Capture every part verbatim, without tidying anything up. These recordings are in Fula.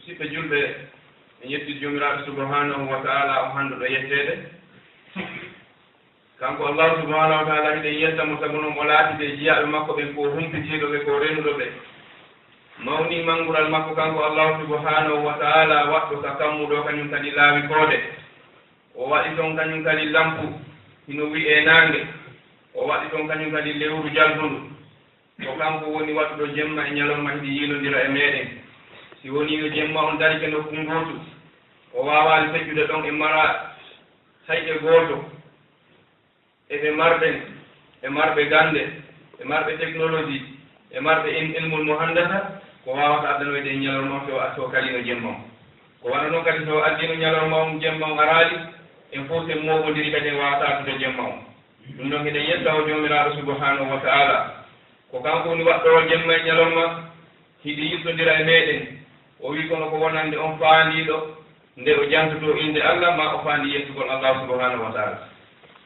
Ɓiɓɓe julɓe, en yetti Joomiraaɗo subhanahu wa ta'ala, o handuɗo yetteede. Kanko Allahu subhanahu wa ta'ala, hiɗen yetta mo sabu non o laatide jiyaaɓe makko ɓen ko humpitiiɗo ɓe, ko renuɗo ɓe. Mawni mangural makko kanko Allahu subhanahu wa ta'ala, waɗɗo ka kammu ɗo, kañum kadi laawi koode. O waɗi ton kañum kadi lampu, hino wi'ee naange. O waɗi ton kañum kadi lewru jalbundu. Ko kanko woni waɗuɗo jemma e ñalorma hiɗi yiilondira e meɗen. Si woniino jemma on darike nokku ngootu, o waawaali feƴƴude ɗon e mara hay e gooto. E ɓe marɗen, e marɓe gannde, e marɓe technologie, e marɓe in-, ilmul muhandasa, ko waawata addanoyde en ñalorma on so, so kaliino jemma on. Ko wano non kadi so addiino ñalorma on, jemma on araali, en fof sen mooɓondiri kadi en waawata addude jemma on. Ɗum noon hiɗen yetta o Joomiraaɗo subhanahu wa ta'ala. Ko kanko woni waɗɗo jemma e ñalorma, hiɗi yiɗɗondira e meɗen. O wi'i kono ko wonande on faandiiɗo nde o jantotoo innde Allah, ma o faandi yettugol Allah subhanahu wa ta'ala.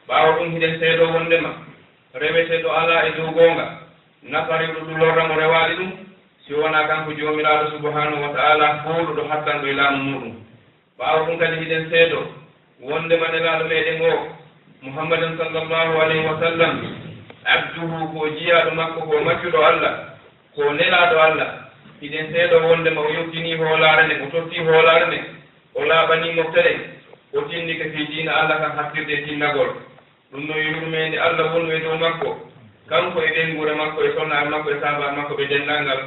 Ɓaawo ɗum hiɗen seedoo wondema reweteeɗo alaa e dow goonga, nafa rewɗo ɗum lorra mo rewaali ɗum, si wonaa kanko Joomiraaɗo subhanahu wa ta'ala, fooluɗo hattanɗo e laamu muuɗum. Ɓaawo ɗum kadi hiɗen seedoo wondema Nelaaɗo meɗen o, Muhammadan sallallahu alayhi wa sallam, abduhu, ko jiyaaɗo makko, ko maccuɗo Allah, ko Nelaaɗo Allah. Hiɗen seedoo wondema o yottinii hoolaare nden, o tottii hoolaare nden, o laaɓanii mofte ɗen, o tindike fii diina Allah kan hakkirde e tinnagol. Ɗum no yurmeende Allah wonu e dow makko, kanko e ɓeynguure makko e sonnaaɓe makko e sahaabaaɓe makko ɓe denndaangal,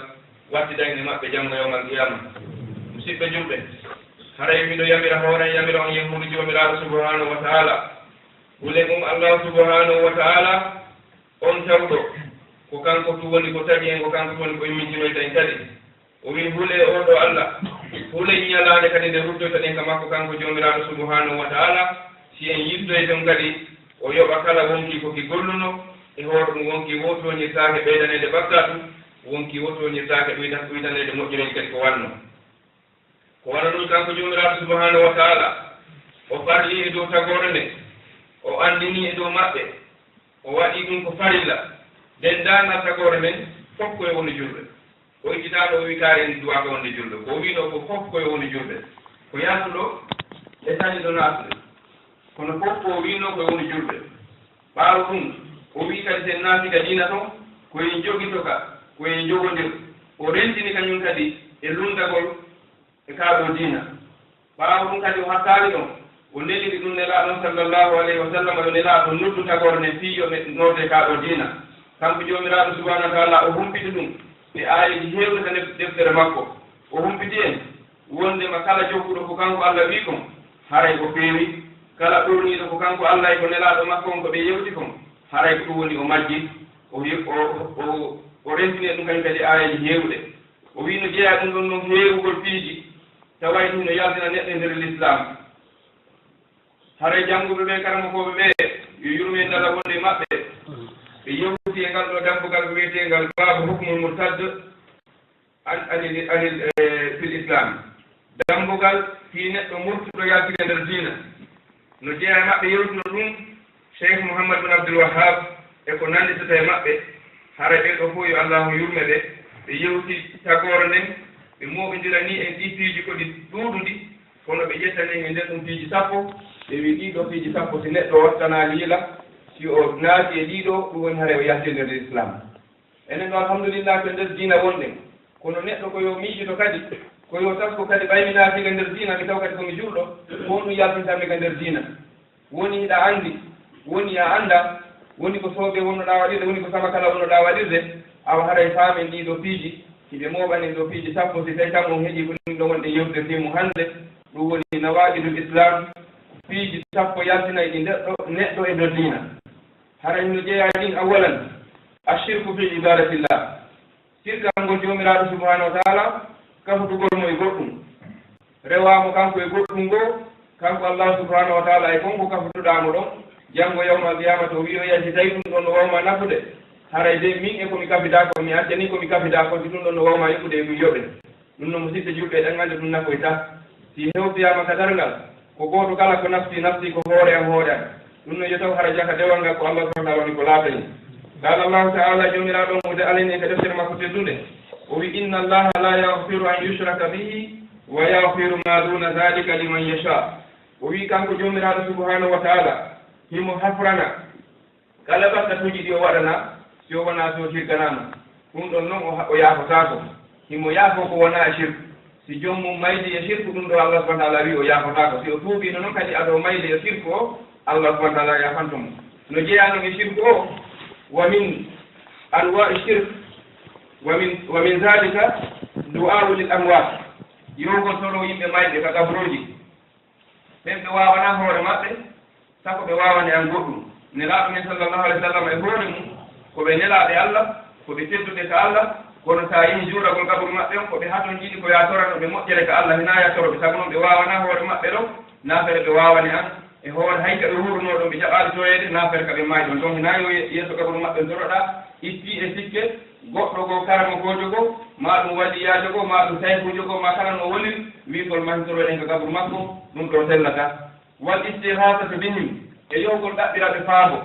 wattidan e maɓɓe janngo yawmal qiyaama. Musidɓe julɓe, haray miɗo yamira hoore, yamira on yahuudu Joomiraaɗo subhanahu wa ta'ala. Hulen on Allah subhanahu wa ta'ala, on tawɗo, ko kanko tun woni ko tagi en, ko kanko tun woni ko immitinoyta en kadi. O wi'i, hulee oo ɗoo Allah, hulee ñalaande kadi nde ruttoyta ɗen ka makko, kanko Joomiraaɗo subhanahu wa ta'ala, si en yiltoyii ton kadi, o yoɓa kala wonkii ko ki gollunoo, e hoore ɗum wonkii woo tooñirtaake ɓeydaneede bakkaatu, wonkii woo tooñirtaake ɗuyta-, ɗuytaneede moƴƴereeji kadi ko wannoo. Ko wano ɗum kanko Joomiraaɗo subhanahu wa ta'ala, o farli e dow tagoore nden, o anndini e dow maɓɓe, o waɗi ɗum ko farilla, denndaangal tagoore nden, fof ko yo wonu julɓe. O ittitaano o wi'i kaari en duwaa ko wonde julɓe. Ko o wi'noo ko fof ko yo wonu julɓe. Ko yaltuɗo e saliiɗo naatude. Kono fof ko o wi'noo ko yo wonu julɓe. Ɓaawo ɗum, o wi'i kadi si en naatii ka diina ton, ko en jogito ka, ko en jogondir. O rentini kañum kadi e lunndagol e kaa ɗoo diina. Ɓaawo ɗum kadi o hattaali ɗon, o neliri ɗum Nelaaɗo on sallallahu alayhi wa sallam, yo Nelaaɗo noddu tagoore nden fii yo ɓe nootee kaa ɗoo diina. Kanko Joomiraaɗo subhanahu wa ta'ala o humpiti ɗum e aayeeji heewɗi ka nef-, deftere makko. O humpiti en wondema kala jokkuɗo ko kanko Allah wi'i kon, haray o feewi. Kala ɗowniiɗo ko kanko Allah e ko Nelaaɗo makko on ko ɓe yewti kon, haray ko ɗum woni o majji, o ye-, o, o, o rentini en ɗum kañum kadi aayeeji heewɗi. O wi'i no jeyaa ɗum ɗon non heewugol piiji, tawa hino yaltina neɗɗo e nder Lislaam. Haray jannguɓe ɓe, karamokooɓe ɓe, yo yurmeende Allah wondu e maɓɓe, ɓe yewti e ngal ɗoo dambugal ko wi'eteengal baabu hukmul murtad an, anil, anil, eh, fil Islam. Dambugal fii neɗɗo murtuɗo yaltira e nder diina. No jeyaa e maɓɓe yewtuno ɗum, Cheikh Mouhammad bin Abdul Wahhab e ko nannditata e maɓɓe, hara ɓee ɗoo fof yo Allaahu yurme ɓe, ɓe yewti tagoore nden, ɓe mooɓindiranii en ɗii piiji ko ɗi ɗuuɗuɗi, kono ɓe ƴettanii en e nder ɗum piiji sappo, ɓe wi'i ɗii ɗoo piiji sappo si neɗɗo wattanaali yila, si o naati e ɗii ɗoo, ɗum woni haray o yalti e nder Islaam. Enen ɗo alhamdulillahi ko e nder diina wonɗen, kono neɗɗo ko yo miijoto kadi, ko yo tasko kadi ɓay mi naatiike nder diina, mi taw kadi ko mi julɗo, ko honɗum yaltinta mi ka nder diina? Woni hiɗa anndi, woni a anndaa, woni ko soobee wonnoɗaa waɗirde, woni ko samakala wonnoɗaa waɗirde, awa haray faamen ɗii ɗoo piiji, hiɓe mooɓanen ɗoo piiji sappo, si tawi kam on heɗii ko ɗum ɗoo wonɗen yewtude fii mum hannde, ɗum woni nawaaqidul Islaam, piiji sappo yaltinayɗi neɗɗo, neɗɗo e nder diina. Haray no jeyaa e ɗin, awalan, ashirku fi ibadatillah. Sirkangol Joomiraaɗo subhanahu wa ta'ala, kafutugol mo e goɗɗum. Rewaa mo kanko e goɗɗum goo, kanko Allah subhanahu wa ta'ala e kon ko kafutuɗaa mo ɗon, janngo yawmal qiyamata o wi'oyay si tawi ɗum ɗon no waaw ma nafude, haray de min e ko mi kafidaa kon, mi accanii ko mi kafidaa kon, si ɗum ɗon no waaw ma yoɓude e ɗum yoɓe. Ɗum no musiɓɓe julɓe, eɗen anndi ɗum nafoytaa. Si hewtoyaama ka darngal, ko gooto kala ko nafsi nafsi, ko hoore am hoore am. Ɗum no yo taw hara jaka dewal ngal ko Allah subhanahu wa ta'ala woni ko laatani. Qala Allahu ta'ala, Joomiraaɗo on o daalani en ka deftere makko teddunde, o wi, inna Allaha la yaghfiru an yushraka bihi ويغفر ما دون ذلك لمن يشاء. O wi'i kanko Joomiraaɗo subhaanahu wa ta'ala, himo hafrana kala bakkatuuji ɗi o waɗana, si o wonaa si o shirkanaama. Ɗum ɗon non o ha-, o yaafotaako. Himo yaafo ko wonaa e shirku. Si joom mum maydi e shirku, ɗum ɗo Allah subhaanahu wa ta'ala wi'i o yaafotaako. Si o tuubiino non kadi ado mayde e shirku o, Allah subhaanahu wa ta'ala yaafanto mo. No jeyaa non e shirku o, wa min anwaa'i shirk, wa min, wa min zaalika du'aa'u lil amwaat. Yowgol toro yimɓe mayɓe ka kaburooji. Ɓen ɓe waawanaa hoore maɓɓe, sako ɓe waawani an goɗɗum. Nelaaɗo men sallallahu alaihi wasallam e hoore mum, ko ɓe nelaaɓe Allah, ko ɓe tedduɓe ka Allah, kono si a yehi juulagol kaburu maɓɓe on, ko ɓe hatonjiɗi ko yaa torano ɓe moƴƴere ka Allah, hinaa yaa toro ɓe. Sabu non ɓe waawanaa hoore maɓɓe ɗon, naa fere ɓe waawani an e hoore hay ka ɓe wuurnoo ɗon ɓe jaɓaali toreede, naa fere ka ɓe maayi ɗon. Ɗon hinaa yo ye-, yeeso kaburu maɓɓe on toroɗaa, itti e sikke, goɗɗo goo karamokoojo goo, maa ɗum waliyaajo goo, maa ɗum saykuujo goo, maa kala no o woniri, wi'ugol mahitoroɗen ka kaburu makko, ɗum ɗoo sellataa. Wal istighasatu bihim, e yohgol ɗaɓɓira ɓe faabo.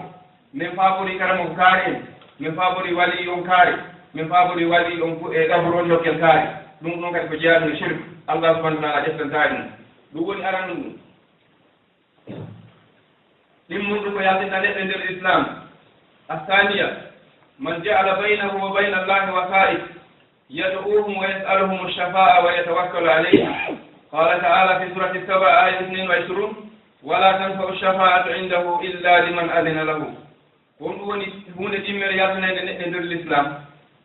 Min faaborii karamoko kaari en, min faaborii walii on kaari, min faaborii walii on ku-, e kaburu on nokkel kaari. Ɗum ɗon kadi ko jeyaɗum e shirk. Allah subhanahu wa ta'ala ƴettantaake ɗum. Ɗum woni aranun ɗum. Ɗimmunɗo ko yaltinta neɗɗo e nder Islam. Athaniya, man ja'ala baynahu wa bayna Allahi wasa'it, yad'uhum wa yas'aluhum ash-shafa'a wa yatawakkalu alayhim. Qala ta'ala fi surati Saba, aya isnayn wa ishrun, "Wa la tanfa'u ash-shafa'atu indahu illa liman adhina lahu." Ko ɗum woni huunde ɗimmere yaltinande neɗɗo e nder Islam.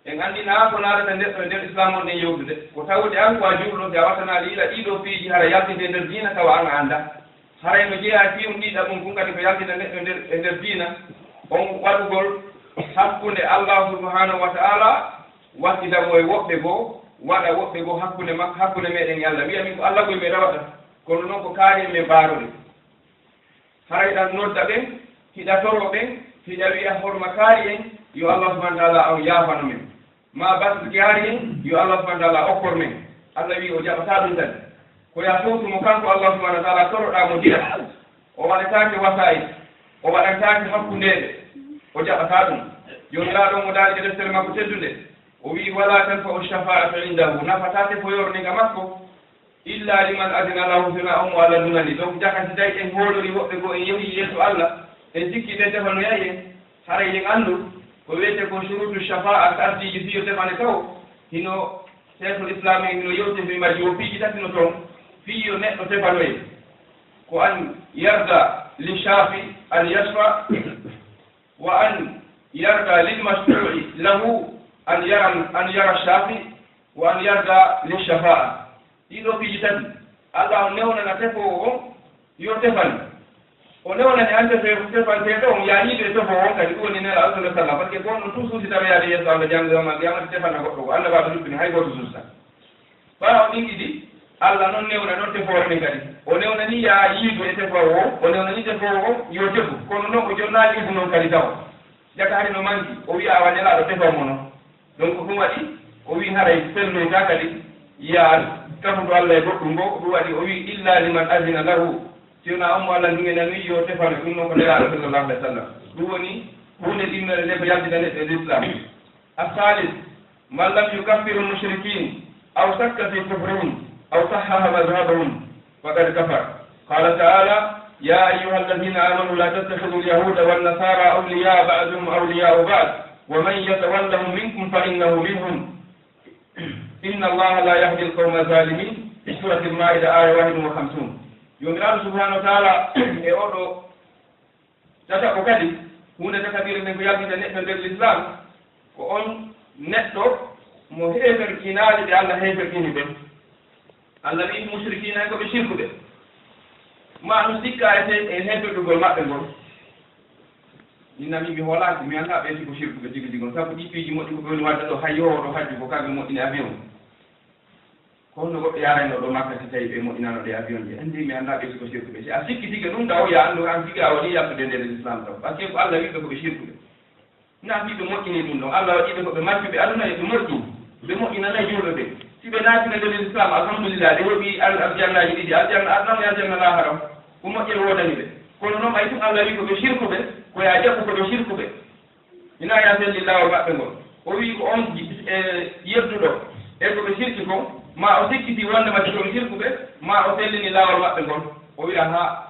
En anndi naa ko naatata neɗɗo e nder Islam on ɗen yewtude. Ko tawde an ko a juulɗo, si a wattanaali ila ɗii ɗoo piiji, hara yaltinde e nder diina, tawa an a anndaa. Haray no jeyaa e fii on ɗiɗaɓun kun kadi ko yaltina neɗɗo e nder, e nder diina. On waɗugol hakkunde Allah subhanahu wa ta'ala, wattida mo e woɓɓe goo, waɗa woɓɓe goo hakkunde mak-, hakkunde meɗen e Allah. Wi'a min ko Allah koye meɗa waɗa. Kono non ko kaari en men mbaarori. Hara hiɗa nodda ɓen, hiɗa toro ɓen, hiɗa wi'a horma kaari en, yo Allah subhanahu wa ta'ala on yaafano men. Maa bas kaari en, yo Allah subhanahu wa ta'ala okkor men. Allah wi'i o jaɓataa ɗum kadi. Ko yaa towtu mo kanko Allah subhanahu wa ta'ala toroɗaa mo ndiyam. O waɗataake wasa'it, o waɗantaake hakkundeeɓe, o jaɓataa ɗum. Joomiraaɗo on o daali e deftere makko teddunde, o wi'i, "Wa la tanfa'u shafa'atu indahu." Nafataa tefoyorde ka makko. Illa liman adina lahu, sinaa on mo Allah dunani. Donc, jaka si tawi en hoolori woɓɓe goo, en yehi yeeso Allah, en sikki ɓe tefanoyay en, haray en anndu ko wiyetee ko shurutu shafa'a, sartiiji fii yo tefane taw. Hino Cheikhul Islam en hino yewti fii majji, wo piiji tati no toon, fii yo neɗɗo tefanoye. Ko an yarda li shafi an yashfa, wa an yarda lil mashfu'i lahu an yara, an yara shafi, wa an yarda li shafa'a. Ɗii ɗoo piiji tati, Allah on newnana tefoowo on, yo tefan. O newnani an tefe-, tefanteeɗo on, yaa yiidu e tefoowo on kadi, ɗum woni Nelaaɗo sallallahu alaihi wasallam. Parce que ko on ɗon toujours si tawi yaade yeeso Allah janngo yawmal qiyamati, tefanna goɗɗo ko Allah waɗa luttini, hay gooto suusa. Ɓaawo ɗin ɗiɗi, Allah non newna ɗon tefoore nden kadi. O newnani yaa yiidu e tefoowo on, o newnani tefoowo on, yo tefu. Kono non o jonnaali idu non kadi taw. Jaka hari no manki, o wi'a awa Nelaaɗo tefan mo non. Donc, ko ɗum waɗi, o wi'i haray felloyta kadi, yaa tafuɗo Allah e goɗɗum goo, ɗum waɗi o wi'i, "Illa liman adina lahu." Si wonaa on mo Allah duŋinani yo tefano, ɗum non ko Nelaaɗo sallallahu alaihi wasallam. Ɗum woni huunde ɗimmere nde ko yaltina neɗɗo e Islam. As-salis, man lam yukaffir al-mushrikin, aw shakka fi kufrihim, aw sahhaha madhhabahum, faqad kafar. Qala ta'ala, "Ya ayyuha alladhina amanu la tattakhidhu al-yahuda wan-nasara awliya ba'duhum awliya'u ba'd, wa man yatawallahum minkum fa innahu minhum. Inna Allaha la yahdi al-qawma adh-dhalimin." Fi surati al-Ma'ida, aya wahidun wa khamsun. Joomiraaɗo subhanahu wa ta'ala e oɗo tataɓo kadi, huunde tataɓire nden ko yaltita neɗɗo nder Lislaam, ko on neɗɗo mo heeferkinaali ɓe Allah heeferkini ɓen. Allah wi'i musrikiina en ko ɓe sirkuɓe. Ma ɗum sikka e te-, e heeferɗugol maɓɓe ngol. Min nami mi hoolaaki, mi anndaa ɓe si ko sirkuɓe tigi tigi on. Sabu ɗii piiji moƴƴi ko ɓe woni wadde ɗo, hay yohooɗo hajju ko kamɓe moƴƴini avion. Ko honno goɗɗo yaarayno ɗo Makka si tawi ɓe moƴƴinano ɗe avion ji? Anndi mi anndaa ɓe si ko sirkuɓe. Si a sikkitike ɗum, taw ya anndu an tigi a waɗi yaltude nder Lislaam taw. Parce que ko Allah wi'i ɓe ko ɓe sirkuɓe. Naa fii ɓe moƴƴini ɗum ɗon. Allah waɗi ɓe ko ɓe maccuɓe aduna e ɓe moƴƴini. Ɓe moƴƴinanay juulɓe ɓe. Si ɓe naatino nder Lislaam, alhamdulillah, ɓe heɓi al-, aljannaaji ɗiɗi, aljanna aduna e aljanna laahara. Ko moƴƴere woodani ɓe. Kono non ɓay tun Allah wi'i ko ɓe sirkuɓe, ko ya jaɓu ko ɓe sirkuɓe. Ina ya felli laawol maɓɓe ngol. O wi'i ko on ji-, e yedduɗo e ko ɓe sirki kon, Ma o sikkiti wonde ma si ko sirkuɓe, ma o sellini laawol maɓɓe ngol. O wiya, "Haa,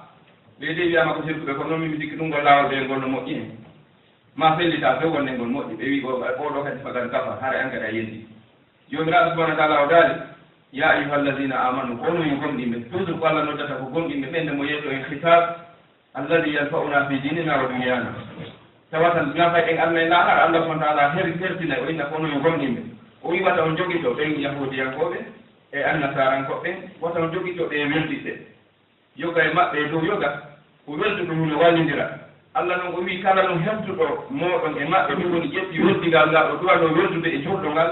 ɓe de wiyama ko sirkuɓe, kono min mi sikki ɗum ngol laawol ɓe ngol no moƴƴi en." Ma fellita few wonde ngol moƴƴi, ɓe wi, "O, o ɗo kadi fagan kafa, hara an kadi a yendi." Joomiraaɗo subhanahu wa taala o daali, "Ya ayyuha alladina amanu, ko onon yo gomɗinɓe." Toujours ko Allah noddata ko gomɗinɓe ɓen, nde mo yetto en khitab, "Alladi yanfa'una fi dinina wa dunyana." Tawata nafa en Allah e laakhara, Allah subhanahu wa taala her-, hertina o inna ko onon yo gomɗinɓe. O wi wata on jogito ɓen yahudiyankooɓe e annasarankoɓe ɓen, wata on jogito ɓe e weldiɓɓe. Yoga e maɓɓe e dow yoga, ko welduɗo hino wallindira. Allah non o wi kala non hertuɗo mooɗon e maɓɓe, ɗum woni ƴetti weldigal ngal o duwano weldude e julɗo ngal,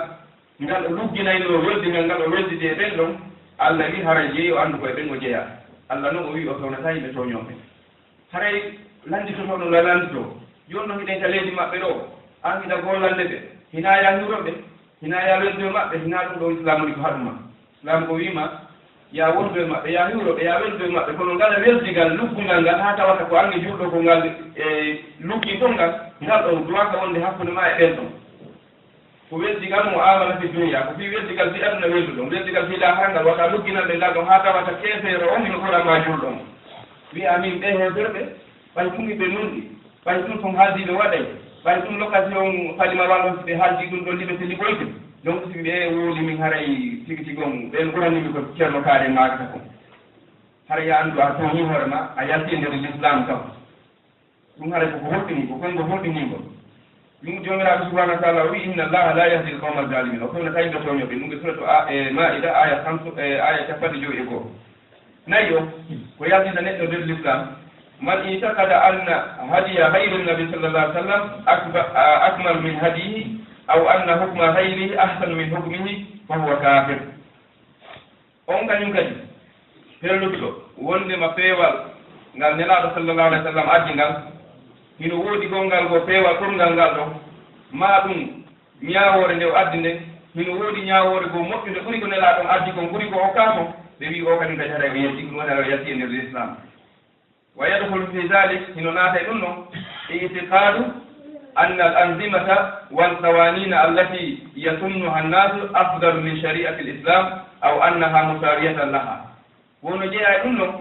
ngal o lugginayno weldigal ngal o weldidi e ɓen ɗon, Allah wi haray jeyi o anndu ko e ɓen o jeyaa. Allah non o wi o fewnata yimɓe tooñooɓe. Haray lannditotooɗo no lannditoo. Jooni non hiɗen ka leydi maɓɓe ɗoo, an hiɗa gollande ɓe, hinaa yaa hiwro ɓe, hinaa yaa weldu e maɓɓe, hinaa ɗum ɗoo Islaamu ni ko haɗu ma. Islaamu ko wii ma, yaa wondu e maɓɓe, yaa hiwro ɓe, yaa weldu e maɓɓe, kono ngal weldigal luggungal ngal haa tawata ko an e julɗo ko ngal e luggi ton ngal, ngal ɗon duwaaka wonde hakkunde ma e ɓen ɗon. Ko weldigal mu'amala fi dunya, ko fii weldigal fii aduna welduɗo, weldigal fii laakhara ngal wata lugginande ngal ɗon haa tawata keefeero on hino ɓura ma julɗo on. Wi'a min ɓe heeferɓe, ɓay tun ɓe nunɗi, ɓay tun son haaldiiɓe waɗay, ɓay tun location falima wallon si ɓe haaldi ɗum ɗon liɓe seli boyde. Donc si ɓe wooli min haray tigi tigi on, ɓen ɓurani mi ko Ceerno Kaare maakata kon. Hara ya anndu a tooñi hoore ma, a yalti e nder l'islam kam. Ɗum haray koko hoɗɗini, ko konngol hoɗɗini ngol. Ɗum Joomiraaɗo subhanahu wa taala o wi, "Inna Allaha la yahdi al-qawma al-zalimin." O fewna tawi ɓe tooñooɓe. Ɗum ɓe suratu A-, e Maa'ida, aya samsu-, e aya capanɗe jowi e go'o. Nayi o, ko yaltinta neɗɗo nder l'islam, "Man i'taqada anna hadiya ghayri nabi sallallahu alaihi wasallam akba-, a-, akmal min hadihi, aw anna hukma ghayrihi ahsanu min hukmihi, fa huwa kafir." On kañum kadi, pelluɗo wondema peewal ngal Nelaaɗo sallallahu alaihi wasallam addi ngal, hino woodi gonngal goo peewal ɓurngal ngal ɗon, maa ɗum ñaawoore nde o addi nden, hino woodi ñaawoore goo moƴƴunde ɓuri ko Nelaaɗo on addi kon, ɓuri ko o kaa kon, ɓe wi'i o kañum kadi haray o yalti, ɗum woni haray o yalti e nder l'islam. Wa yadkhulu fi dhalik, hino naata e ɗum ɗon, i'tiqadu anna al-anzimata wal qawanina allati yasunnuha an-nasu afdalu min shari'ati al-islam aw annaha musawiyatan laha. Wono jeyaa e ɗum ɗon,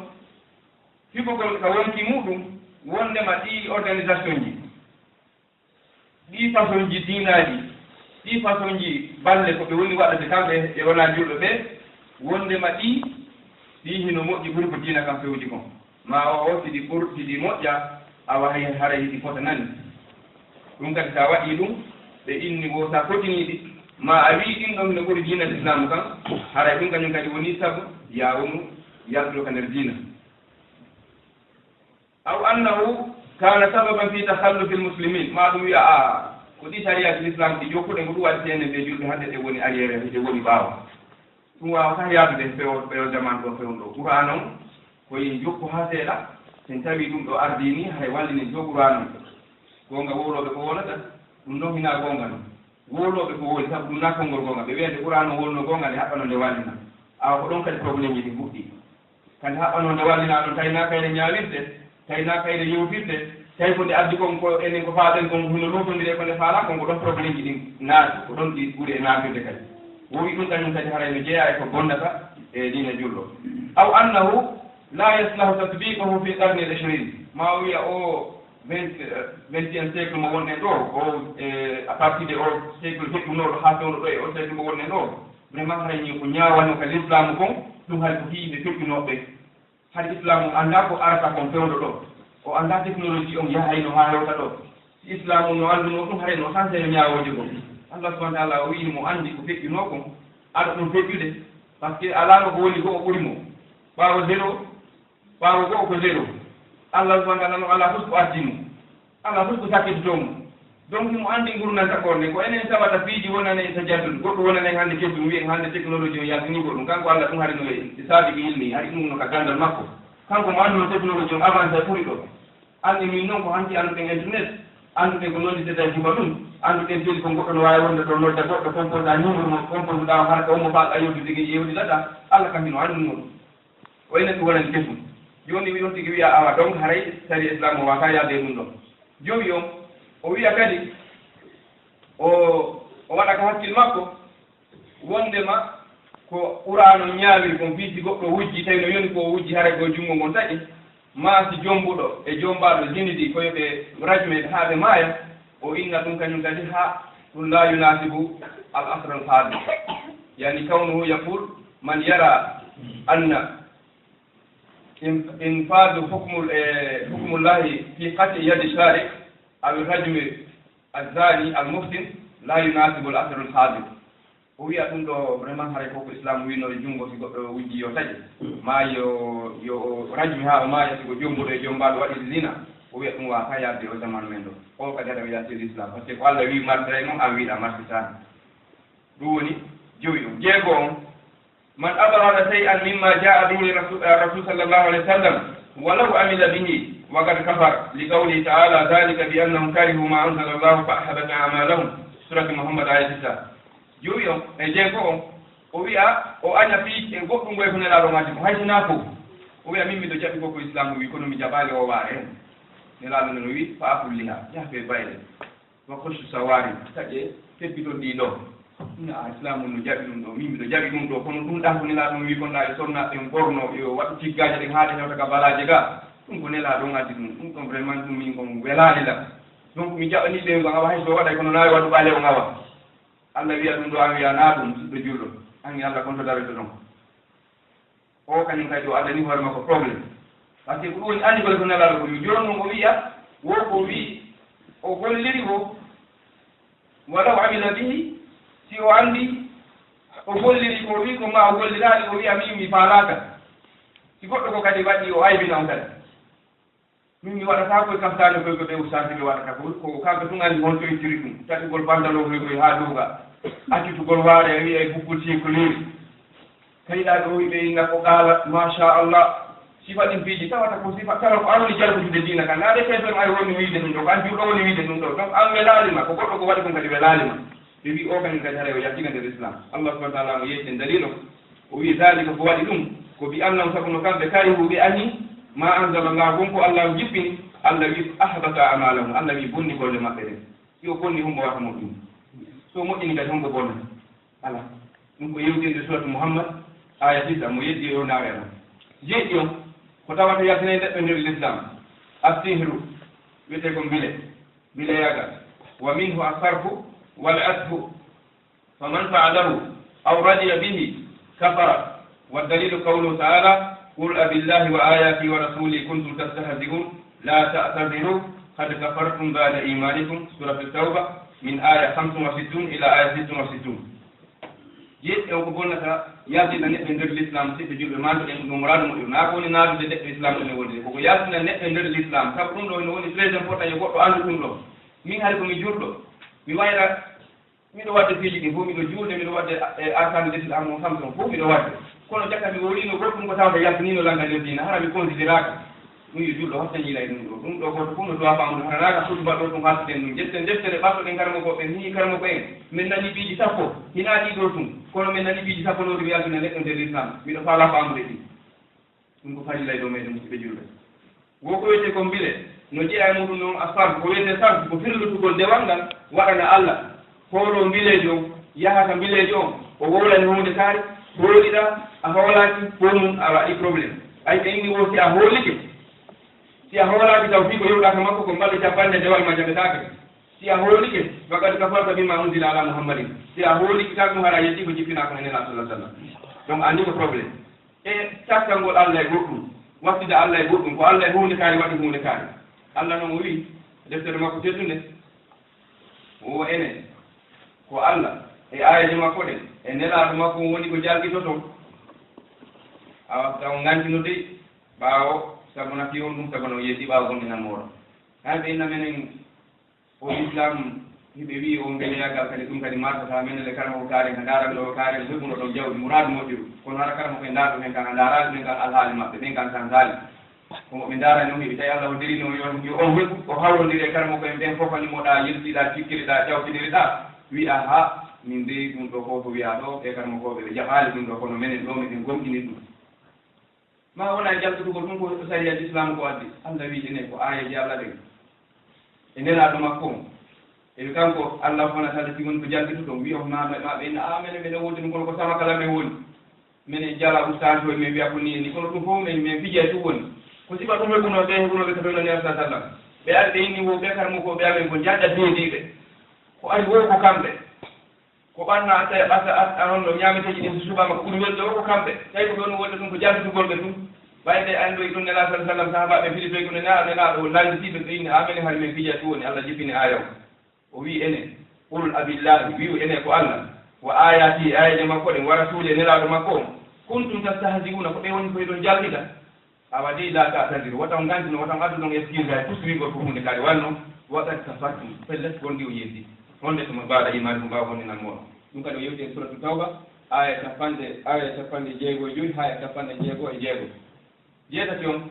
fibogol ka wonki muɗum, wondema ɗii organisation ji, ɗii façon ji diinaaji, ɗii façon ji balle ko ɓe woni waɗude kamɓe e wonaa julɓe ɓe, wondema ɗii, ɗii hino moƴƴi ɓuri ko diina kam fewji kon. Ma o, o, si ɗi ɓur-, si ɗi moƴƴa, awa hay haray hiɗi fotanani. Ɗum kadi sa waɗii ɗum, ɓe inni wo sa fotinii ɗi, ma a wii ɗin ɗon no ɓuri diina Islaamu kan, haray ɗum kañum kadi woni sabu yaawunu yaltude ka nder diina. Aw annahu kana sababan fi takhallufi al-muslimin, ma ɗum wi'a, a, ko ɗi sariyaaji Islam ɗi jokkuɗe, ko ɗum waɗi seenen ɓe julɓe hannde ɗe woni arrière, ɗe woni ɓaawo. Ɗum waawata yaadude fewo, fewo zaman ɗo fewndo. Qur'an on ko yen jokku haa seeɗa, sen tawi ɗum ɗo ardii ni, hay wallini dow Qur'an on. Goonga wowlooɓe ko wowlata, ɗum ɗon hinaa goonga non. Wowlooɓe ko wowli, sabu ɗum naa konngol goonga. Ɓe wi'ande Qur'an on wonno goonga, nde haɓɓano nde wallina. Awa ko ɗon kadi problème ji ɗi fuɗɗi. Kadi haɓɓano nde wallina ɗon, tawi naa kayre ñaawirde, tawi naa kayre yewtirde, tawi ko nde addi kon ko enen ko faaɗen kon hino luutondiri e ko nde faalaa kon, ko ɗon problème ji ɗin naati, ko ɗon ɗi ɓuri e naatirde kadi. Wowi ɗum kañum kadi haray no jeyaa e ko bonnata e diina julɗo. Aw annahu la yaslahu tatbiquhu fi qarni al-ishrin. Ma o wiya o vingt, vingt et un siècle mo wonɗen ɗo, o, e, à partir de o siècle feƴƴunooɗo haa fewndo ɗo e o siècle mo wonɗen ɗo, vraiment haray ni ko ñaawano ka l'islam kon, ɗum hay ko fii ɓe feƴƴunooɓe. Hari Islaamu anndaa ko arata kon fewndo ɗo. O anndaa technologie on yahayno haa hewta ɗo. Si Islaamu no anndunoo ɗum, haray no sansere ñaawooje goo. Allah subhanahu wa taala o wi'i mo anndi ko feƴƴunoo kon, aɗa ɗum feƴƴude. Parce que alaa no ko woni goo ɓuri mo. Ɓaawo zéro, ɓaawo goo ko zéro. Allah subhanahu wa taala no alaa fof ko addi mo. Alaa fof ko sakkitotoo mo. Donc, himo anndi ngurndan ka ɓorne. Ko enen sabata piiji wonani en tajaddud. Goɗɗum wonani en hannde kesum, wi'en hannde technologie on yaltini goɗɗum. Kanko Allah ɗum hari no e saabi ko ilmi, hari ɗum no ka ganndal makko. Kanko mo annduno technologie on avancé ɓuri ɗo. Anndi min noon ko hanki annduɗen internet, annduɗen ko noddi seeɗa e juma ɗum, annduɗen téléphone goɗɗo no waawi wonde ɗo nodda goɗɗo, composa numéro mo, composuɗaa o hara ka ummo faa ka yewtude tigi yewtidata. Allah kam hino anndi ɗum. O enen ɗum wonani kesum. Jooni mi ɗon tigi wiya awa donc haray sariya Islam o waawataa yaade e ɗum ɗon. Jowi on, o wiya kadi, o, o waɗa ka hakkil makko, wondema Ko Qur'aanu ñaawiri kon fii si goɗɗo wujji, tawi no yoni ko o wujji haray ko junngo ngon taƴi, maa si jombuɗo e jombaaɗo zinidi ko yo ɓe rajme haa ɓe maaya, o inna ɗum kañum kadi haa ɗum laa yunaasibu al asr al haadi. Yani kawnuhu yaqul man yara anna in- infadu hukmul- eh, hukmullahi fi qat'i yadi shari aw rajmi azani al muhsin la yunaasibu al asr al haadi. O wiya ɗum ɗo vraiment haray ko ko islam wino e junngo si goɗɗo wujji yo taƴe, ma yo yo o rajmi haa o maaya si ko jombuɗo e jombaaɗo waɗi zina. O wiya ɗum waawata yaade o zaman men ɗo. O kadi haray o yaasi l'islam, parce que ko Allah wi martiray noon, an wiɗa martitaani. Ɗum woni jowi on. Jeego on, man abrada shay'an mimma jaa bihi rasul, eh, rasul sallallahu alaihi wasallam walaw amila bihi wa qad kafar li qawlihi ta'ala dhalika bi annahum karihu ma anzala Allah fa ahbata a'malahum. Surati Muhammad, aya sita. Jowi on e jeego on, o wiya o aña fii e goɗɗum ngoy ko Nelaaɗo ngaji mo hay sinaa fof. O wiya min miɗo jaɓi ko ko islam wi kono mi jaɓaali o waare en. Nelaaɗo noon o wi fa akulliha, jaha ɓe bayɗe. Wa kostu sawari, taƴe tebbiton ɗi ɗo. Ina a islam no jaɓi ɗum ɗo, min miɗo jaɓi ɗum ɗo, kono ɗum ɗan ko Nelaaɗo wi kon ɗa e sonna ɓen borno yo waɗu tiggaaje ɗen haa ɗe hewta ka balaaje ga. Ɗum ko Nelaaɗo on addi ɗum, ɗum ɗon vraiment ɗum min kon welaali la. Donc mi jaɓani ɓe ko awa hay so waɗay kono naawi waɗu ɓaale on awa. Allah wiya ɗum ɗo, an wiya na ɗum, musidɗo julɗo. An e Allah kon to darete ɗon. O kañum kadi o addani hoore makko problème. Parce que ko ɗum woni anndi gole ko Nelaaɗo ko wi. Jooni noon o wiya, wo ko wi, o golliri wo, walaw amila bihi, si o anndi, o golliri ko wi, ko ma o golliraali, o wiya min mi faalaaka. Si goɗɗo ko kadi waɗi, o aybina on kadi. Min mi waɗata koye kaftaani koye ko ɓe ustaasi ɓe waɗata ko, ko kamɓe tun anndi honto ittiri ɗum. Taƴugol pantalon koye koye haa duuga. Accitugol waare e wiya e bukkul sinkoliiri. Tawi ɗa ɗo ɓe inna ko qaala, machallah. Sifa ɗin piiji tawata ko sifa kala ko an woni jalbutude diina kan. Naade T F M ay woni wiide ɗum ɗo, ko an juuɗo woni wiide ɗum ɗo. Donc an welaali ma, ko goɗɗo ko waɗi kon kadi welaali ma. Ɓe wi o kañum kadi haray o yaltiga nder Islam. Allah subhanahu wa taala mo yetti en dalil o. O wi dhalika ko waɗi ɗum, ko bi annahum sabu no kamɓe karihu ɓe ani, ma anzala Allah, won ko Allah jippini, Allah wi ahbata amalahum, Allah wi bonni golle maɓɓe ɗen. Si o bonni hombo wata moƴƴini. So moƴƴini kadi hombo bonna. Ala. Ɗum ko yewtinde suratu Muhammad, aya sita, mo yeddi o nawe ma. Jeeɗi on, ko tawata yaltinay neɗɗo nder l'islam. Assihru, wiyete ko mbile, mbileyagal. Wa minhu asarfu wal asfu. Faman fa'alahu aw radiya bihi kafara. Wa dalilu qawluhu ta'ala, qul abillahi wa ayatihi wa rasulihi kuntum tastahzi'un, la ta'tadhiru, qad kafartum ba'da imanikum. Suratu Tawba, min aya khamsin wa sittun ila aya sittin wa sittun. Jeeɗi on ko bonnata yaltina neɗɗo nder l'islam, siɓɓe julɓe, ma mbiɗen ɗum muraadu moƴƴo. Na ko woni naadude neɗɗo islam ɗum e wonde. Koko yaltina neɗɗo nder l'islam. Sabu ɗum ɗo no woni très important, yo goɗɗo anndu ɗum ɗo. Min hari ko mi julɗo. Mi wayra, miɗo waɗde piiji ɗi fof, miɗo juulde, miɗo waɗde, e, arkaanu l'islam o, samson fof miɗo waɗde. Kono caggal mi wowlino goɗɗum ko tawata yaltinino lanngal nder diina, hara mi considéraka. Ɗum yo julɗo hoto ñiila e ɗum ɗo. Ɗum ɗo gooto fof no duwa faamude, hoto naata hutuba ɗo ɗum haaltuɗen ɗum. Ƴetten deftere, ɓattoɗen karamoko ɓen, hii karamoko en. Min nani piiji sappo, hinaa ɗii ɗo tun. Kono min nani piiji sappo no ɗum yaltina neɗɗo nder l'islam. Miɗo faala faamude ɗi. Ɗum ko farilla e dow meɗen musidɓe julɓe. Wo ko wiyetee ko mbile, no jeyaa e muɗum noon a sarf, ko wiyetee sarf, ko firlutugol dewal ngal, waɗana Allah. Hoolo mbileejo on, yaha ka mbileejo on, o wowlani huunde kaari, hooliɗaa, a hoolaaki, fof mum a waɗi problème. Ay, ɓe inni wo si a hoolike, si a hoolaaki taw fii ko yewɗaa ka makko ko mbalɗe capanɗe dewal ma jaɓetaake. Si a hoolike, faqad kafarta bima unzila ala Muhammadin. Si a hoolike, ka ɗum hara yetti ko jippinaa ko e Nelaaɗo sallallahu alaihi wasallam. Donc, anndi ko problème. E takkangol Allah e goɗɗum, wattude Allah e goɗɗum, ko Allah e huunde kaari waɗi huunde kaari. Allah noon o wii, deftere makko teddunde, o enen, ko Allah, e aayeeje makko ɗen, e Nelaaɗo makko on woni ko jalkitoton. Awa, taw ngantino dey, ɓaawo, sabu na fii on ɗum, sabu na o yetti ɓaawo gomɗinal mooɗon. Hay ɓe inna menen, o Islam, hiɓe wi'i o mbeleyagal kadi, ɗum kadi martata men, le karmo ko kaaren, ka ndaran ɗo, kaaren heɓuno ɗon jawdi, muraadu moƴƴuru. Kono hara karmo koye ndaarɗo men kan, a ndaaraali men kan alhaali maɓɓe, men kan kan saali. Ko mo ɓe ndaarani on, hiɓe tawi Allah o dirino yo, yo on heɓu, o hawrondiri e karmo koye ɓen fof, kadi moɗa yettiɗa, cikkiriɗa, jawtidiriɗa, wi'a ha, min dey ɗum ɗo ko ko wi'a ɗo, e karmo ko ɓe jaɓaali ɗum ɗo, kono menen ɗo meɗen gomɗini ɗum. Ma wona e jalkitugol ɗum ko sariya Islaam ko addi. Allah wi'i enen ko aayeeje Allah ɗen. E Nelaaɗo makko on. E kanko Allah wona kala si woni ko jalkituɗon, wi'o ma, ma, ma ɓe inna, "Ah, menen, menen wonde ɗum kono ko sama kala men woni." Minen jala ustaas o, min mbiya ko nii e nii, kono ɗum fof min, min fija e ɗum woni. Ko sifa ɗum heɓunoo ɓe, heɓunoo ɓe ka fewndo Nelaaɗo sallallahu alaihi wasallam. Ɓe ari ɓe inni wo ɓe karamokooɓe amen ko jaɗɗa deediiɓe. Ko ari wo ko kamɓe. Ko ɓanna asa, asa, asa, a honno ñaameteeji ɗin so suɓaama ko ɓuri welde o ko kamɓe. Tawi ko ɗon wonde ɗum ko jantitugol ɓe ɗum. Ɓayde anndoyi ɗum Nelaaɗo sallallahu alaihi wasallam, sahaabaaɓe fili toy ko Nelaaɗo, Nelaaɗo o lannditii ɓe, ɓe inni amen hari min fija ɗum woni. Allah jippini aaya o. O wi'i enen, "Qul abillahi," wi'u enen ko Allah, "wa ayati," e aayeeje makko ɗen, "wa rasuli," e Nelaaɗo makko on, "kuntum tastahzi'una," ko ɓe woni ko hiɗon jalkita. Awa dey, "la ta'tadiru," wata on gantino, wata on addu ɗon excuse hay, pusu wi'ugol ko huunde kadi wanno, "wa qad kafartum," pellet gonɗi o yeddi. Honde tuma ba'da imanikum, ɓaawo wonde nan mooɗon. Ɗum kadi o yewti e suratu Tawba, aaya capanɗe, aaya capanɗe jeego e joyi, haa e capanɗe jeego e jeego. Jeetati on,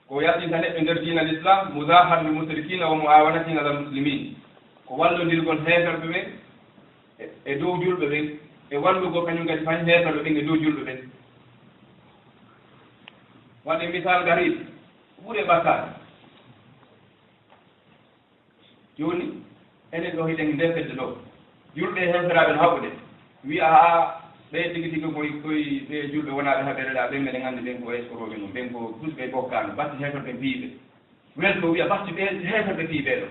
ko yaltinta neɗɗo nder diina l'islam, muzaharatul mushrikina wa muawanatihim alal muslimin. Ko wallondirgol heeferɓe ɓen e, e dow julɓe ɓen, e wallugol kañum kadi fahin heeferɓe ɓen e dow julɓe ɓen. Waɗe misal garib, ɓure battade. Jooni, enen ɗo hiɗen nder fedde ɗo. Julɓe e heeferaaɓe no haɓude. Wi'a, "Haa, ɓe tigi tigi koy, koy ɓe julɓe wonaaɓe haɓere ɗa, ɓen meɗen anndi ɓen ko eskorooɓe mum, ɓen ko tus ɓe bokkaano, batti heeferɓe piyi ɓe." Welto wi'a, "Batti ɓe heeferɓe piyi ɓe ɗo."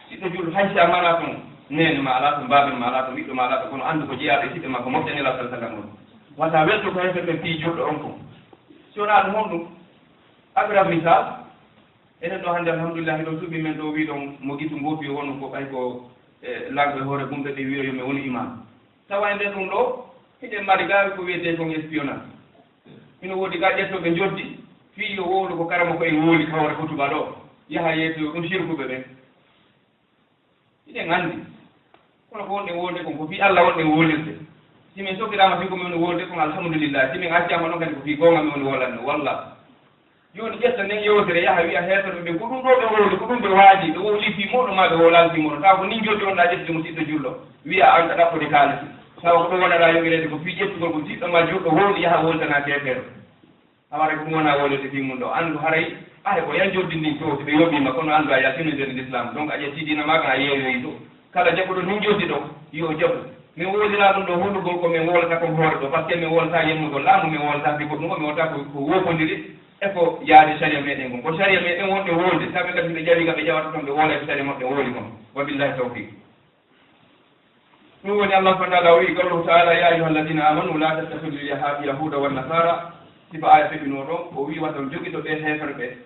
Siɗɗo julɗo, hay si a mala toon neene ma alaa toon, baaben ma alaa toon, ɓiɗɗo ma alaa toon, kono anndu ko jeyaaɓe e siɗɗo ma ko mofte Nelaaɗo sallallahu alaihi wasallam. Wata welto ko heeferɓe piyi julɗo on kon. Si wonaa ɗum honɗum? Aɓira misal, enen ɗo hannde, alhamdulillahi, ɗo suuɓi men ɗo, wi ɗon mo gisu ngoofi wonu ko ɓay ko, e, lanɗo e hoore gumɓe ɓe wi'oyo mi woni imam. Tawa e nder ɗum ɗo, hiɗen mari gaa ko wiyetee kon espionnage. Hino woodi gaa ƴettooɓe njoddi, fii yo wowlu ko karama ko en wowli ka hoore hutuba ɗo, yaha yeeso yo ɗum sirkuɓe ɓen. Hiɗen anndi. Kono ko wonɗen wolde kon, ko fii Alla wonɗen wolirde. Si min sokiraama fii ko min woni wolde kon, alhamdulillah. Si min accaama ɗon kadi, ko fii goonga min woni wolande. Wallah. Jooni ƴetta nden yewtere, yaha wi'a heeferɓe ɓen, ko ɗum ɗo ɓe wowli, ko ɗum ɓe waaji, ɓe wowli fii mooɗon maa ɓe wowlaali fii mooɗon. Tawa ko nin joddi on ɗa ƴettude mo siɗɗo julɗo, wi'a an ka ɗaɓɓude kaalisi. Tawa ko ɗum wonata yoɓireede ko fii ƴettugol ko siɗɗo maa julɗo wowli, yaha wowlitana keefeero. Hawara ko ɗum wona wowlirde fii mum ɗo. Anndu haray, are ko yan joddi ndin to, si ɓe yoɓiima, kono anndu a yaltino nder l'islam. Donc a ƴetti diina maa kan a yeeyoyi to. Kala jaɓuɗo nin joddi ɗo, yo jaɓu. Min wowlira ɗum ɗo hollugol ko min wowlata kon hoore ɗo, parce que min wowlata yennugol laamu, min wowlata fii goɗɗum, ko min wowlata ko, ko woofondiri e ko yaade sariya meɗen kon. Ko sariya meɗen wonɓe wowlde, kamɓe kadi ɓe ƴawi ka ɓe ƴawata ton, ɓe wowlay ko sariya maɓɓe wowli kon. Wa billahi tawfiq. Ɗum woni Allah subhanahu wa ta'ala o wi'i, qawluhu ta'ala, "Ya ayyuha alladhina amanu la tattakhidhu yaha-, yahuda wa nasara." Sifa aya feɓinoo ɗon, o wi'i, "Wata on jogito ɓe heeferɓe,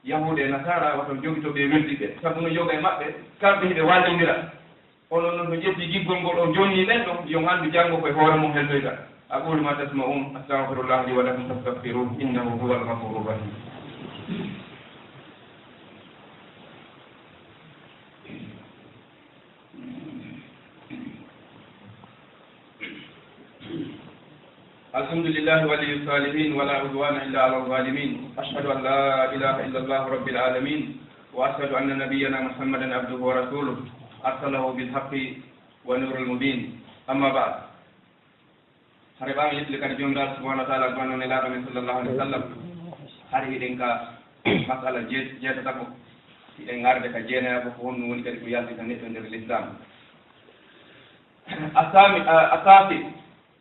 yahuda e nasara, wata on jogito ɓe weldiɓe. Sabu no yoga e maɓɓe, kamɓe hiɓe wallindira. Onon non, no ƴetti giggol ngol, on jonni ɓen ɗon, yo on anndu janngo ko e hoore mum heltoyta." أقول ما تسمعون، أستغفر الله لي ولكم فاستغفروه، إنه هو الغفور الرحيم. الحمد لله ولي الصالحين، ولا عدوان إلا على الظالمين. أشهد أن لا إله إلا الله رب العالمين، وأشهد أن نبينا محمدا عبده ورسوله، أرسله بالحق ونور المبين. أما بعد. Hare ɓaawo yettude kadi Joomiraaɗo subhanahu wa ta'ala, gomano Nelaaɗo men sallallahu alaihi wa sallam, hari hiɗen ka masala je-, jeetataɓo, hiɗen arde ka jeenayaɓo, ko honno woni kadi ko yaltita neɗɗo nder l'islam. Asami-, a-, asasi,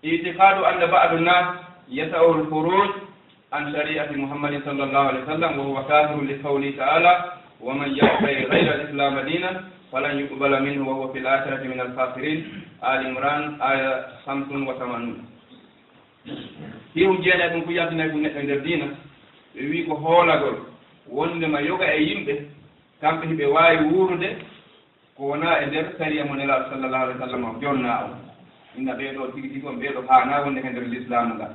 i'tiqadu anna ba'du nas yasa'u al-khuruj عن شريعة محمد صلى الله عليه وسلم، وهو كافر لقوله تعالى: "ومن يبتغ غير الإسلام دينا فلن يقبل منه وهو في الآخرة من الخاسرين." آل عمران، آية خمس وثمانون. Hiwum jeena ɗum ko yaltinay ɗum neɗɗo nder diina. Ɓe wii ko hoolagol wondema yoga e yimɓe, kamɓe hiɓe waawi wuurude ko wonaa e nder sariya mo Nelaaɗo sallallahu alaihi wa sallam jonnaa on. Inna ɓee ɗoo tigi tigi on, ɓee ɗoo haanaa wonde ka nder lislaamu ngal.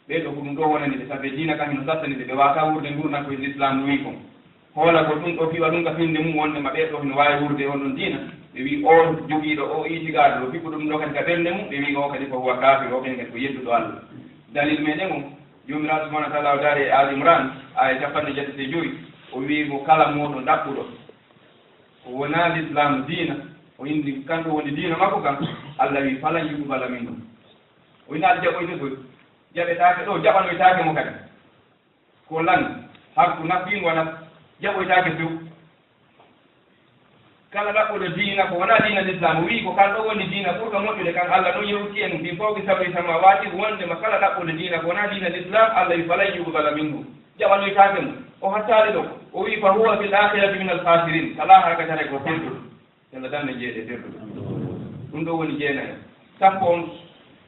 Ɓee ɗoo ko ɗum ɗoo wonani ɓe, sabu diina kan hino sattani ɓe, ɓe waawataa wuurde nguurndam ko e lislaamu wii kon. Hoolagol ɗum ɗoo, fiwa ɗum ka finnde mum wonde ma ɓee ɗoo hino waawi wuurde e on ɗon diina. Ɓe wii oo jogiiɗo oo itikaaɗo ɗoo, fiɓɓuɗo ɗum ɗoo kadi ka ɓernde mum, ɓe wii oo kadi ko huwa kaafir, oo kadi ko yedduɗo Allah. Dalil meɗen on, Joomiraaɗo subhanahu wa ta'ala o daari e Aali Imran, aaya capanɗe jeetati e joyi, o wii mo kala mooɗon ɗaɓɓuɗo ko wonaa lislaamu diina, o indi kan ɗoo woni diina makko kan, Allah wii: "Falan yuqbala minhu." O ina aɗa jaɓoyta koy, jaɓetaake ɗoo, jaɓanoytaake mo kadi. Ko lan, hakku nafiin wa naf-, jaɓoytaake few. Kala ɗaɓɓuɗo diina ko wonaa diina Lislaam, o wi'i ko kan ɗoo woni diina ɓurka moƴƴude, kan Allah ɗon yewti en fii fawqi sab'i samaawaati, wonndema kala ɗaɓɓuɗo diina ko wonaa diina Lislaam, Allah wi'i, "Falan yuqbala minhu." Jaɓanoytaake mo. O hattaali ɗon. O wi'i, "Fa huwa fil aakhirati minal khaasiriin." Ka laakhara kadi haray ko perduɗo. Yalla dan en jeeɗe perduɗo. Ɗum ɗoo woni jeenayo. Sappo on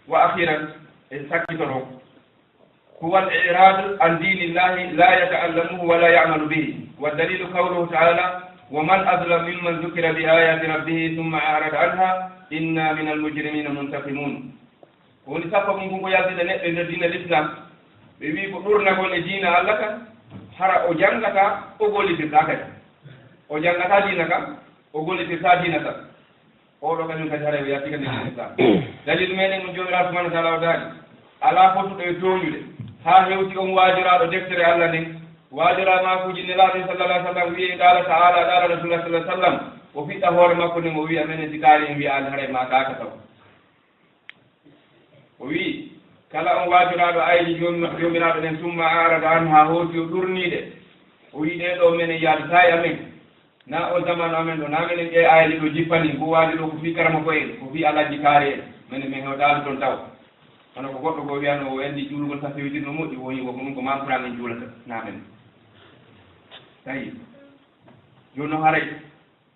wa akhiran e sakkitoro. هو الإعراض عن دين الله لا يتعلمه ولا يعمل به. والدليل قوله تعالى: "ومن أظلم ممن ذكر بآيات ربه ثم أعرض عنها إنا من المجرمين منتقمون." Ko woni sababu ngun ko yaltinde neɗɗo e nder diina Lislaam. Ɓe wi'i ko ɗurnagol e diina Allah kan, hara o janngata, o gollitirtaa kadi. O janngata diina kan, o gollitirtaa diina kan. Oɗo kañum kadi haray o yalti kadi e diina Lislaam. Daliilu meɗen on Joomiraaɗo subhaanahu wa taala o daali. Alaa fotuɗo e tooñude, haa hewti on waajoraaɗo deftere Allah nden, waajora maakuuji Nelaaɗo sallallahu alaihi wasallam, wi'e qaala ta'ala, qaala Rasulullah sallallahu alaihi wasallam, o fiɗɗa hoore makko nden, o wi'a menen si kaari en wi'aali haray maa kaaka taw. O wi'i, kala on waajoraaɗo ayni joom-, Joomiraaɗo nden, summa a'rada anha, hooti o ɗurnii ɗe. O wi'i ɗee ɗoo menen yaadataa e amen. Na o zamanu amen ɗo, na menen ɗee aayaaji ɗo jippani, ko waali ɗo ko fii karamoko en, ko fii alhaji kaari en. Menen min hewtaali ɗon taw. Kono ko goɗɗo goo wi'ano o anndi juulugol safi witir no moƴƴi, woni ko ɗum ko Maam Pulaar en juulata, na men. Tawi. Jooni noon haray,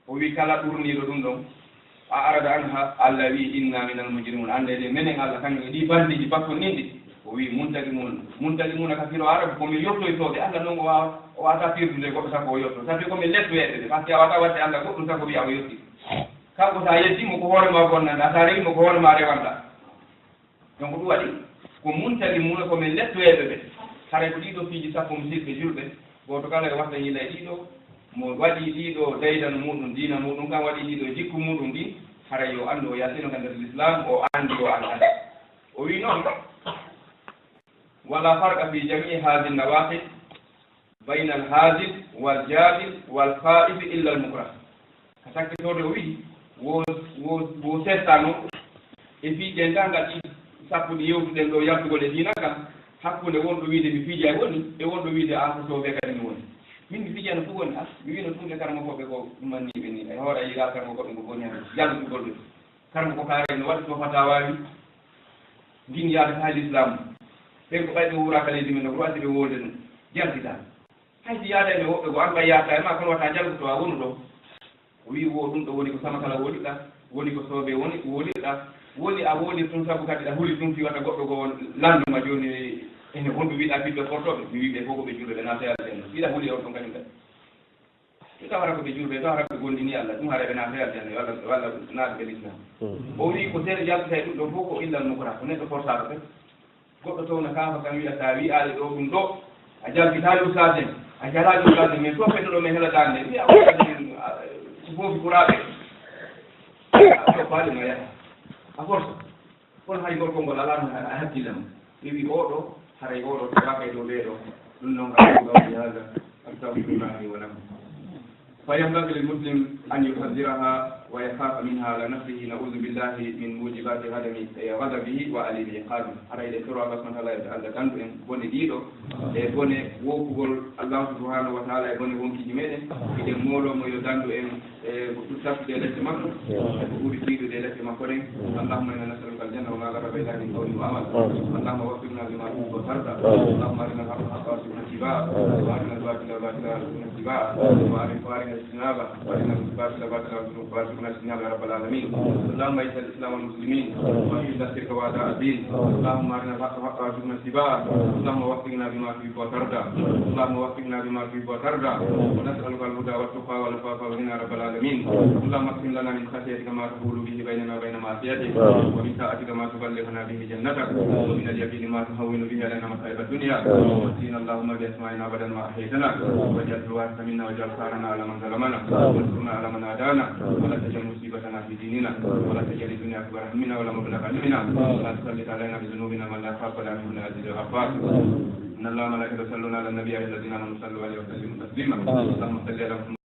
o wi'i kala ɗurniiɗo ɗum ɗon, a arada anha, Allah wi'i, "Inna minal mujrimun." Annde de menen Allah kañum e ɗii bandiiji bakkonninɗi. O wi'i, "Muntaqimun." Muntaqimun ka firo Arabu ko min yottoytooɓe. Allah noon o waawa, o waawata firdude goɗɗo sabu o yotto. Sabi ko min lettoyeeɓe ɓe. Par ce que a waawata waɗde Allah goɗɗum sabu wi'a o yotti. Kanko so a yeddii mo ko hoore maa bonnanɗaa, so a rewii mo ko hoore maa rewanɗaa. Donc ɗum waɗi ko muntali mum ko min lettoyeeɓe ɓe. Haray ko ɗiɗo piiji sappo musidɓe julɓe, gooto kala e watta yila e ɗiɗo, mo waɗi ɗiɗo daydanu muɗum, diina muɗum kan waɗi ɗiɗo jikku muɗum ɗi, haray yo anndu o yaltino ka nder Lislaam, o anndi o al'ada. O wi noon, "Wala farqa fi jami'i hadhihi nawaqid bayna al-hazil wal jahil wal kha'if illa al-mukrah." Ka sakkitorde o wi'i, wo, wo, wo settano e fii ɗen ngal ɗi sappo ɗi yewtuɗen ɗo yaltugol e diina kan, hakkunde wonɗo wiide mi fijay woni, e wonɗo wiide a ko soobee kadi mi woni. Min mi fijano fof woni, ah, mi wiino ɗum e karamokooɓe ko ɗumanniiɓe ni, e hoore a yiɗaa karamokooɓe ko boni heen, yaltugol ɗum. Karamoko kaare no waɗi ko fata waawi, ngin yaade haa Lislaam. Ɓen ko ɓay ɓe wuuraaka leydi men, no ko waɗi ɓe wolde ɗum, jaltitaa. Hay si yaada e ɓe woɓɓe ko an ɓay yaata e ma, kono wata jalgu to a wonu ɗo. O wi'i wo ɗum ɗo woni ko sama kala wolirɗa, woni ko soobe woni wolirɗa, woni a wolir tun sabu kadi a huli tun fi wata goɗɗo go landu ma jooni ene hondu wiɗa ɓiɗɗo portoɓe, mi wi'i ɓe fof ko ɓe julɓe ɓe naata e aljanna. Wiɗa huli on ɗon kañum kadi. Ɗum tawata ko ɓe julɓe, tawata ko ɓe gondini Allah, ɗum haray ɓe naata e aljanna, yo Allah, yo Allah naata ɓe Lislaam. O wi'i ko seeɗa jaltita e ɗum ɗon fof ko illa al mukrah, ko neɗɗo forsaɗo kadi. Goɗɗo towna kaama kam wi'a, "Sa wi'aali ɗo ɗum ɗo, a jalbitaali ustaaden, a jalaali ustaaden, min fof fedde ɗo min hela daande." Wi'a, "Ustaaden, a, ko foofi kuraaɓe." A toppaali mo yaha. A forsa. Kono hay gorko ngol alaa no a hakkille mum. Mi wi'i, "Oɗo, haray oɗo, tawaaka e dow ɓee ɗo." Ɗum noon, ngal ɗum ɗo, mi haala, astagfirullahi wa lakum. فينبغي للمسلم أن يحذرها ويخاف منها على نفسه. نعوذ بالله من موجبات غضب، غضبه وأليم عقابه. Haray ɗe toro Allah subhanahu wa ta'ala, Allah dandu en bone ɗiɗo, e bone woppugol Allah subhanahu wa ta'ala, e bone wonkiiji meɗen. Miɗen moolo mo yo dandu en, e ko ɓuri sattude e lepte makko, e ko ɓuri tiiɗude e lepte makko ɗen. اللهم إنا نسألك الجنة وما قرب إليها من قول وعمل. اللهم وفقنا بما تحب وترضى. اللهم أرنا الحق حقا وارزقنا اتباعه، وأرنا الباطل باطلا وارزقنا اتباعه، وأرنا، وأرنا اجتنابه، وأرنا الباطل باطلا وارزقنا اجتنابه يا رب العالمين. اللهم أعز الإسلام والمسلمين، وأذل الشرك وأعداء الدين. اللهم أرنا الحق حقا وارزقنا اتباعه. اللهم وفقنا بما تحب وترضى. اللهم وفقنا بما تحب وترضى. ونسألك الهدى والتقى والعفاف والغنى يا رب العالمين. اللهم اقسم لنا من خشيتك ما تحول به بيننا وبين معصيتك، ومن طاعتك ما تبلغنا به جنتك، ومن اليقين ما تهون به علينا مصائب الدنيا، ومتعنا اللهم بأسماعنا أبدا ما أحييتنا، واجعله الوارث منا، واجعل ثأرنا على من ظلمنا، وانصرنا على من عادانا، ولا تجعل مصيبتنا في ديننا، ولا تجعل الدنيا أكبر همنا ولا مبلغ علمنا، ولا تسلط علينا بذنوبنا من لا يخافك فينا ولا يرحمنا يا عزيز يا غفار. إن الله وملائكته يصلون على النبي، يا أيها الذين آمنوا صلوا عليه وسلموا تسليما. اللهم صل على محمد